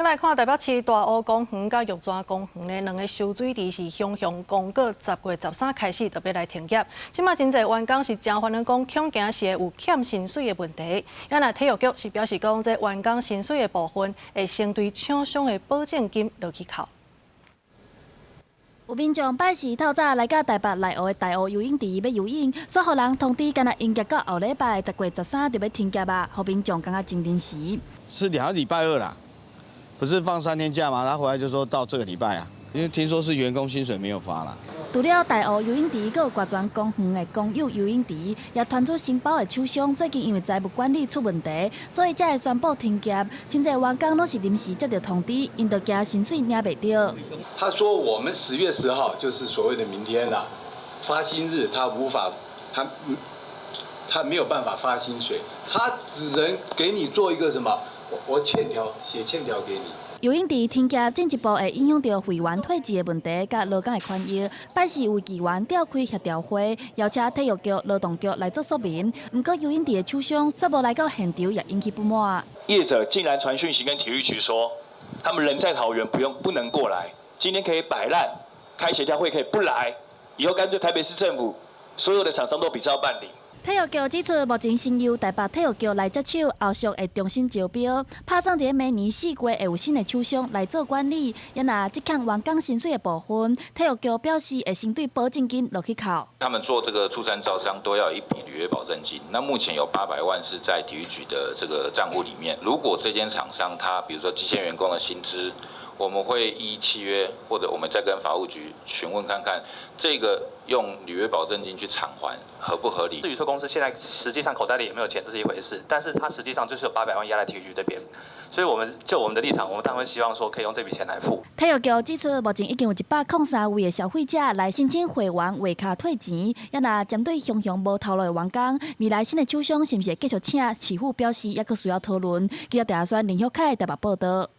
來看台北市大湖公園佮玉泉公園的兩个蓄水池是雄雄公告10月13開始就欲來停業。這馬真濟員工是誠煩惱，講恐驚是會有欠薪水的問題。啊若體育局是表示講，這員工薪水的部分會先對廠商的保證金落去扣。有民眾拜四透早來到台北內湖的大湖游泳池欲游泳，煞予人通知，干焦營業到後禮拜10月13就欲停業啊，予民眾感覺真臨時。是2個禮拜二啦。不是放3天假嗎？他回來就說到這個禮拜啊，因為聽說是員工薪水沒有發啦。除了大湖游泳池，閣有國泉公園的公有游泳池，也傳出承包的廠商最近因為財務管理出問題，所以才會宣布停業。真濟員工攏是臨時接到通知，𪜶就驚薪水領袂著。他說我們10月10號就是所謂的明天啦，發薪日，他無法，他沒有辦法發薪水，他只能給你做一個什麼？我欠條寫欠條給你。游泳池停業進一步會影響著會員退稅的問題，佮勞工的權益。拜四有議員召開協調會，邀請體育局、勞動局來做說明。毋過游泳池的廠商煞無來到現場，也引起不滿。業者竟然傳訊息跟體育局說，他們人在桃園，不用不能過來。今天可以擺爛，開協調會可以不來，以後乾脆台北市政府所有的廠商都比照辦理。體育局指出，目前先由台北體育局來接手，後續會重新招標，拍算佇明年4月會有新的廠商來做管理。啊若這項員工薪水的部分，體育局表示會先對保證金落去扣。他們做這個出山招商都要一筆履約保證金，那目前有800萬是在體育局的這個賬戶裡面。如果這間廠商他，比如說積欠員工的薪資，我們會依契約，或者我們再跟法務局詢問看看，這個用履約保證金去償還合不合理？至於說公司現在實際上口袋裡有沒有錢，這是一回事，但是他實際上就是有800萬壓在體育局這邊，所以我們就我們的立場，我們當然希望說可以用這筆錢來付。體育局指出，目前已經有103位的消費者來申請會員畫卡退錢，啊若針對雄雄無頭路的員工，未來新的廠商是毋是會繼續請？市府表示猶閣需要討論。記者鄭阿宣、林旭凱台北報導。